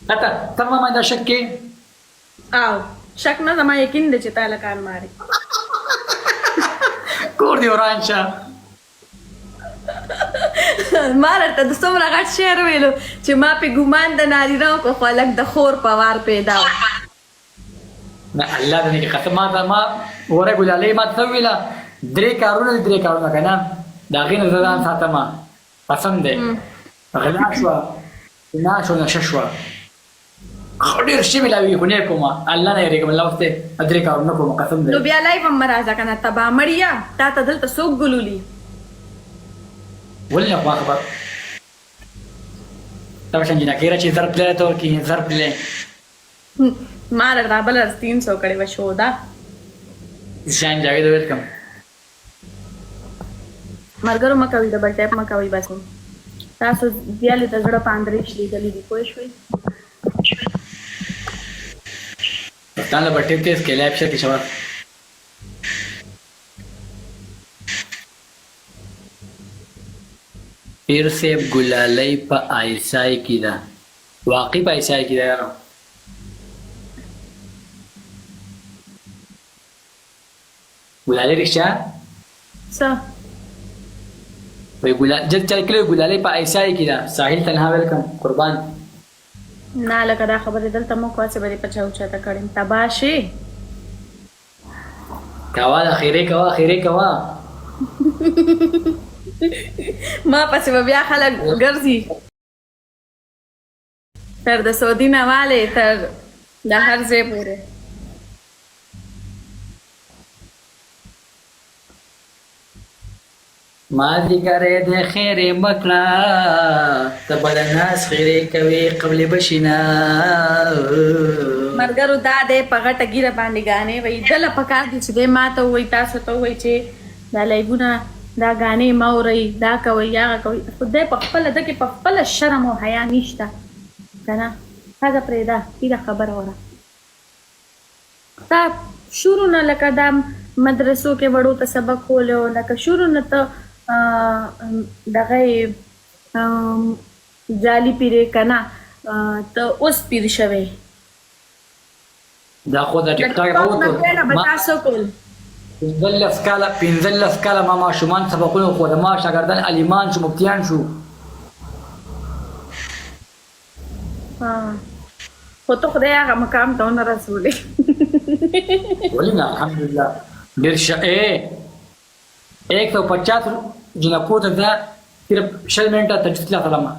ته ته ما باندې شک کې؟ او شک نه، زما یقین دی چې تا لکان ماري. کور دی وران شه. ما درته د څومره غټ شعر ویلو چې ما پې ګمان د نارینه وکړو، خو هلک د خور په وار پیدا و. نه، الله دې کې قسم، ما ته ما وره ګلالۍ ما ته ویله، درې کارونه دي، درې کارونه که نه، د هغې نه زه ځان ساتم. قسم دی، غلا شوه، زنا شوه، نشه شوه. ډېر شي ملاوي خو نه کوم، الله نه یریږم، الله اوس درې کارونه کوم، قسم دی. نو بیا live هم مه راځه که نه، تباه مړیه، تا ته دلته څوک ګلولي؟ ولې نه خو خبر دا شان جنکۍ را چې ضرب تللی ته ورکې ضرب تللی. ما درته بله ورځ 300 کړې وه شوده. ذیشان جاوید ویلکم. ملګرو، مه کوئ، double tap مه کوئ. بس تاسو ویالې د زړه په اندرېش لیدلي دي، پوه شوئ؟ پښتان له بټې تیز کې لایف شر کې شوه. پیر صاحب، ګلالۍ په آیسای کې ده، واقعي په آیسای کې ده یارو. ګلالۍ رښتیا؟ څه؟ وای ګلال جل چا کلی، ګلالۍ په آیسای کې ده. ساحل تنها ویلکم، قربان. نه لکه دا خبرې دلته مو کوه چې به دې په چا اوچته کړم، تباه شي. کوا د خیرې کوا، خیرې کوا. ما پسې به بیا خلک ګرځي تر د سعودي نه والې تر د هر ځای پورې. مازدیګری دی، خیرې مه کړه، ته به د ناز خیرې کوې، قبلې به شي نه. ملګرو، دا دی په غټه ږیره باندې ګانې وایي. دله پکار دي چې دی ماته ووایي، تاسو ته ووایي چې دا لایوونه، دا ګانې مه اورئ، دا کوئ، هغه کوئ، خو دی په خپله ده کې په خپله شرم او حیا نشته که نه. ښځه پرېږده، پیره خبره وره. تا شروع نه لکه دا مدرسو کې وړو ته سبق ښوولی و، لکه شروع نه ته دغه یې جعلي پیر یې که نه، ته اوس پیر شوی. دا خو د ټیک ټاک راووتو ما تاسو کول. 15 کاله، 15 کاله ما ماشومان سبقونه ښوول، ما شاګردان عالمان شو، مفتیان شو. خو ته خدای هغه مقام ته ونه رسولې. ولې نه، الحمدلله، ډېر ښه. 150 جنکو ته دا صرف 20 منټه تجوید کلاس لمه.